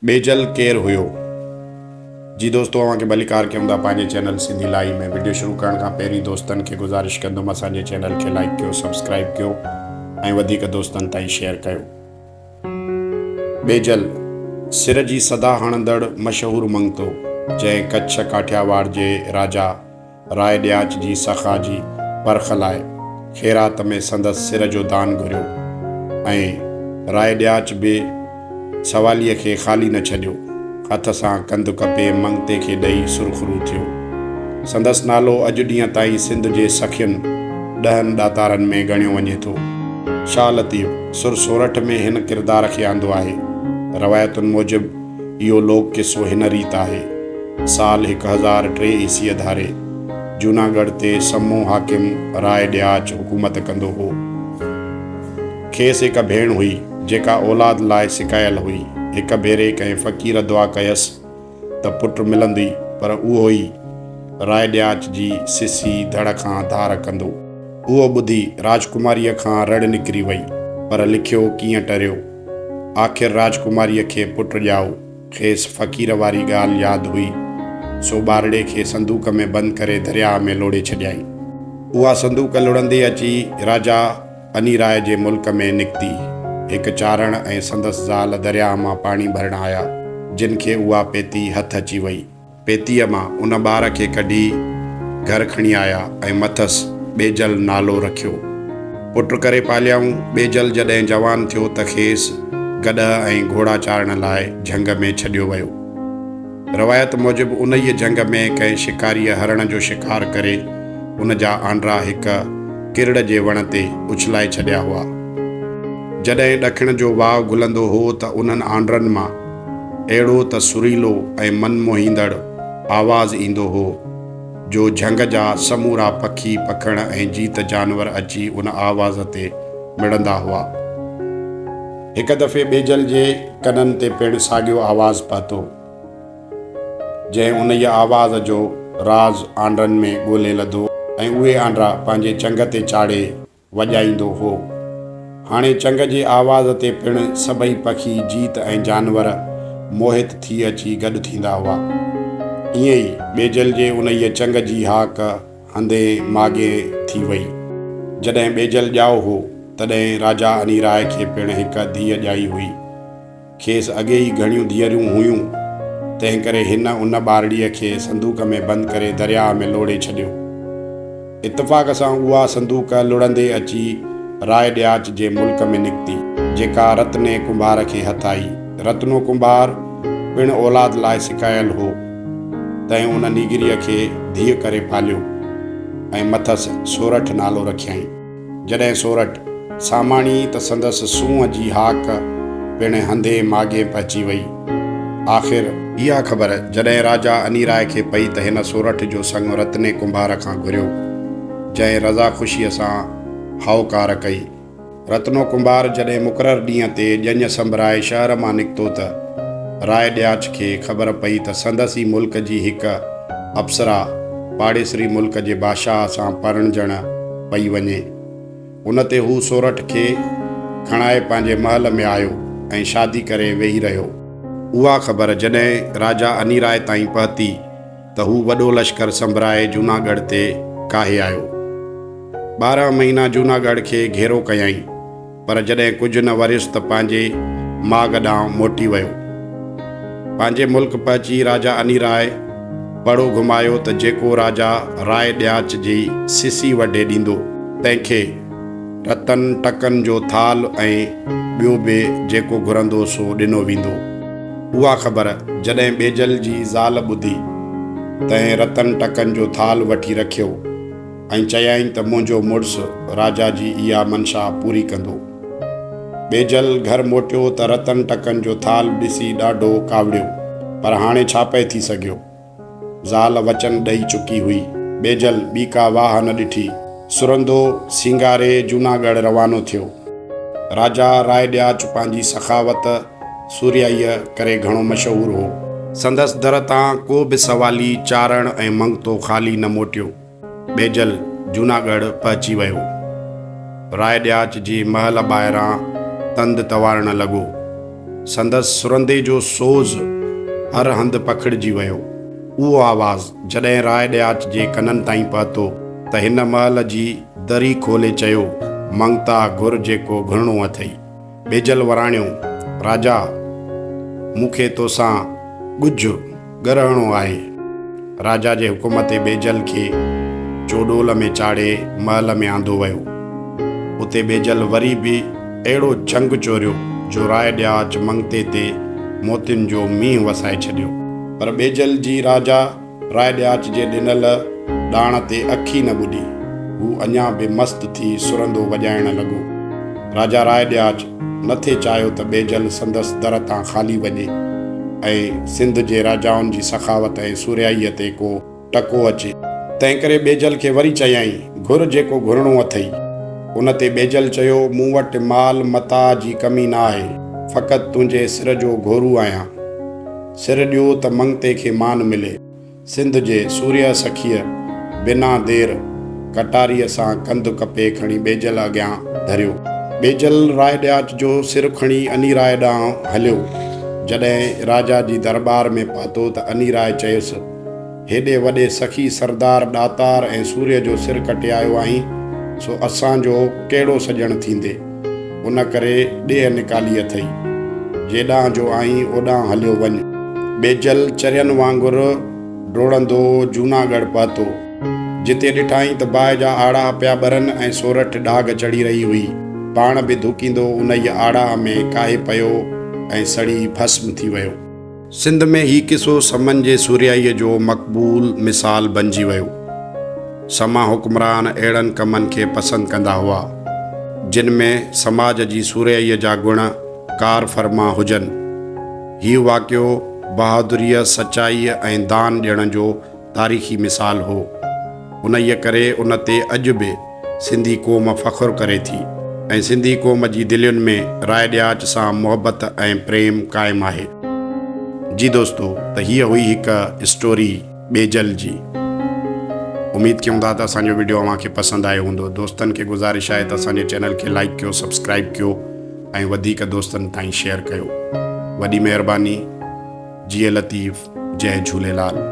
ٻيجل ڪير هيو؟ جي دوستو اوهان کي ڀليڪار ڪيون ٿا پنهنجي چينل سنڌي لائي ۾ وڊيو شروع ڪرڻ کان پهرين دوستن کي گذارش ڪندم اسان جي چينل کي لائيڪ ڪيو سبسڪرائيب ڪيو ۽ وڌيڪ دوستن تائين شيئر ڪيو. ٻيجل، سر جي صدا هڻندڙ مشهور منگتو، جنهن ڪڇ ڪاٺياواڙ جي راجا راء ڏياچ جي سخا جي پرک لاء خيرات ۾ سندس سر جو دان گهريو ۽ راء ڏياچ به سواليء کي خالي نه ڇڏيو، هٿ سان ڪنڌ ڪپي منگتي کي ڏئي سرخرو ٿيو. سندس نالو اڄ ڏينهن تائين سنڌ جي سخين ڏهن ڏاتارن ۾ ڳڻيو وڃي ٿو. شاهه لطيف سر سورٺ ۾ هن ڪردار کي آندو آهي. روايتن موجب اهو لوڪ قصو هن ريت آهي. سال 1003 عيسيء ڌاري جوناڳڙهه تي سمو حاڪم راء ڏياچ حڪومت ڪندو هو. کيس هڪ ڀيڻ هئي، جيڪا اولاد لاء سڪايل هئي. هڪ ڀيري ڪنهن فقير دعا ڪيس ته پٽ ملندئي، پر اهو ئي راء ڏياچ جي سسي ڌڙ کان ڌار ڪندو. اهو ٻڌي راجڪماريء کان رڙ نڪري وئي، پر لکيو ڪيئن ٽريو. آخر راجڪماريء کي پٽ ڄائو. کيس فقير واري ڳالهه ياد هئي، سو ٻارڙي کي صندوق ۾ بند ڪري درياهه ۾ لوڙهي ڇڏيائين. اها صندوق لڙهندي اچي راجا انيراء جي ملڪ ۾ نڪتي. هڪ چارڻ ۽ سندس زال درياهه مان پاڻي ڀرڻ آيا، جن کي اها پيتي هٿ اچي وئي. پيتيء مان ان ٻار کي ڪڍي گهر کڻي آيا ۽ مٿس ٻيجل نالو رکيو. پٽ ڪري پاليائون. ٻيجل جڏهن جوان ٿيو ته کيس گڏهه ۽ گهوڙا چارڻ لاء جهنگ ۾ ڇڏيو ويو. روايت موجب انهيء جهنگ ۾ ڪنهن شڪاريء هرڻ جو شڪار ڪري ان جا آنڊرا هڪ ڪرڙ جي وڻ تي اڇلائي ڇڏيا هئا. جڏهن ڏکڻ جو واء گهلندو هو ته انهن آنڊرن مان اهڙو ته سريلو ۽ من موهيندڙ آواز ايندو هو، جو جهنگ جا سمورا پکي پکڻ ۽ جيت جانور اچي ان آواز تي مڙندا هئا. هڪ دفعي ٻيجل جي ڪنن تي پڻ ساڳيو آواز پهتو، جنهن انهيء آواز جو راز آنڊرن ۾ ڳولي لڌو ۽ اهي آنڊرا پنهنجي چنگ تي چاڙهي وڄائيندو هو. هاڻي چنگ جي آواز تي پڻ سڀئي پکي، جيت ۽ جانور موهت ٿي اچي گڏ ٿيندا هئا. ائين ئي ٻيجل جي انهيء چنگ جي هاڪ هنڌين ماڳين ٿي وئي. جڏهن ٻيجل ڄائو هو، تڏهن راجا انيراء کي پڻ هڪ ڌيء ڄائي هئي. کيس اڳي ئي گهڻيون ڌيئريون هيون، تنهنڪري هن ان ٻارڙيء کي صندوق ۾ بند ڪري درياهه ۾ لوڙهي ڇڏيو. اتفاق سان اها صندوق لڙهندي اچي راء ڏياچ جي ملڪ ۾ نڪتي، جيڪا رتني ڪنڀار کي هٿ آئي. رتنو ڪنڀار پڻ اولاد لاء سڪايل هو، تنهن ان نيگريء کي ڌيء ڪري پاليو ۽ مٿس سورٺ نالو رکيائين. جڏهن سورٺ ساماڻي ته سندس سونهن جي هاڪ پڻ هنڌين ماڳين پهچي وئي. آخر. اها خبر جڏهن راجا انيراء کي پئي ته هن سورٺ جو سڱ رتني ڪنڀار کان گهريو، جنهن رضا خوشيء سان هائوڪار ڪئي. رتنو ڪنڀار جڏهن مقرر ڏينهن تي ڄڃ سنڀرائي شهر مان نڪتو ته راء ڏياچ کي خبر پئي ته سندس ئي ملڪ جي هڪ اپسرا پاڙيسري ملڪ جي بادشاهه سان پرڻجڻ پئي وڃي. ان تي هو سورٺ کي کڻائي پنهنجي محل ۾ آيو ۽ شادي ڪري ويهي رهيو. اها خبر جڏهن راجا انيراء تائين پهتي ته هو وڏو لشڪر سنڀرائي جوناڳڙهه تي ڪاهي آيو. 12 مهينا جوناڳڙهه کي گهيرو ڪيائين. پر جڏهن ڪجهه نه وريس ته پنهنجي ماڳ ڏانهن موٽي ويو. پنهنجي ملڪ پهچي راجا انيراء پڙو گهمايو ته جيڪو راجا راء ڏياچ جي سسي وڍي ڏيندو، تنهن کي رتن ٽڪن جو ٿالهه ۽ ٻيو به جيڪو گهرندو سو ڏنو ويندو. اها خبر جڏهن ٻيجل جي زال ٻڌي، تنهن رتن ٽڪن جو ٿالهه وٺي رکيو. ۽ چيائين ته منهنجو مڙس راجا جي اها منشا پوري ڪندو. ٻيجل گهر موٽيو ته رتن ٽڪن جو ٿالهه ڏسي ڏاڍو ڪاوڙيو، پر هاڻي ڇا پئي ٿي سگهيو. زال وچن ڏئي چڪي هئي. ٻيجل ٻي ڪا واهه نه ڏٺي. سرندو سينگاري جوناڳڙهه روانو ٿيو. راجا راء ڏياچ پنهنجي سخاوت، سورهيائيء ڪري گهڻو مشهور هو. سندس در تان ڪو به سوالي، چارڻ ۽ منگتو خالي نه موٽيو. ٻيجل جوناڳڙهه پهچي ويو. راء ڏياچ جي محل ٻاهران تند تنوارڻ لڳو. سندس سرندي جو سوز هر هنڌ پکڙجي ويو. اهو آواز جڏهن راء ڏياچ جي ڪنن تائين پهتو ته هن محل جي دري کولي چيو، منگتا گهر جيڪو گهرڻو اٿئي. ٻيجل وراڻيو، راجا! مون کي توسان ڳجهه ڳرهڻو آهي. راجا جي حڪم تي ٻيجل کي چوڏول ۾ چاڙهي محل ۾ آندو ويو. اتي ٻيجل وري به اهڙو چنگ چوريو جو راء ڏياچ منگتي تي موتين جو مينهن وسائي ڇڏيو. پر ٻيجل جي راجا راء ڏياچ جي ڏنل ڏاڻ تي اک ئي نه ٻڏي. هو اڃا به مست ٿي سرندو وڄائڻ لڳو. راجا راء ڏياچ نه ٿي چاهيو ته ٻيجل سندس در تان خالي وڃي ۽ سنڌ جي راجائن جي سخاوت ۽ سورهيائيء تي ڪو ٽڪو اچي. تنهنڪري ٻيجل کي وري چيائين، گهر جيڪو گهرڻو اٿئي. ان تي ٻيجل چيو، مون وٽ مال متاع جي ڪمي نه آهي، فقط تنهنجي سر جو گهورو آهيان. سر ڏيو ته منگتي کي مان ملي. سنڌ جي سورهيه سخيء بنا دير ڪٽاريء سان ڪنڌ ڪپي کڻي ٻيجل اڳيان ڌريو. ٻيجل راء ڏياچ جو سر کڻي انيراء ڏانهن هليو. جڏهن راجا جي درٻار ۾ پهتو ته انيراء چيس، هيڏي وڏي سخي سردار ڏاتار ۽ سورهيه جو سر ڪٽي آيو آهين، سو اسان جو ڪهڙو سڄڻ ٿيندي؟ ان ڪري ڏيهه نڪالي اٿئي. جيڏانهن جو آهين اوڏانهن هليو وڃ. ٻيجل چرين وانگر ڊوڙندو جوناڳڙهه پهتو. جتي ڏٺائين ته باهه جا آڙاهه پيا ٻرن ۽ سورٺ ڏاگهه چڙهي رهي هئي. پاڻ به ڌوڪيندو انهيء آڙاهه ۾ ڪاهي پيو ۽ سڙي ڀسم ٿي ويو. سنڌ ۾ هي قصو سمن جي سورهيائيء جو مقبول مثال بنجي ويو. سما حڪمران اهڙن ڪمن کي پسند ڪندا هئا، جن ۾ سماج جي سورهيائيء جا گڻ ڪارفرما هجن. هي واقعو بهادريء، سچائيء ۽ دان ڏيڻ جو تاريخي مثال هو. انهيء ڪري ان تي اڄ به سنڌي قوم فخر ڪري ٿي ۽ سنڌي قوم جي دلين ۾ راء ڏياچ سان محبت ۽ پريم قائم آهي. جي دوستو ته هيء هئي هڪ اسٽوري ٻيجل جي. اميد ڪيون ٿا ته اسان جو وڊيو اوهان کي پسند آيو هوندو. دوستن کي گذارش آهي ته اسان جي چينل کي لائيڪ ڪيو سبسڪرائيب ڪيو ۽ وڌيڪ دوستن تائين شيئر ڪيو. وڏي مهرباني. جيئي لطيف. جئي جهوليلال.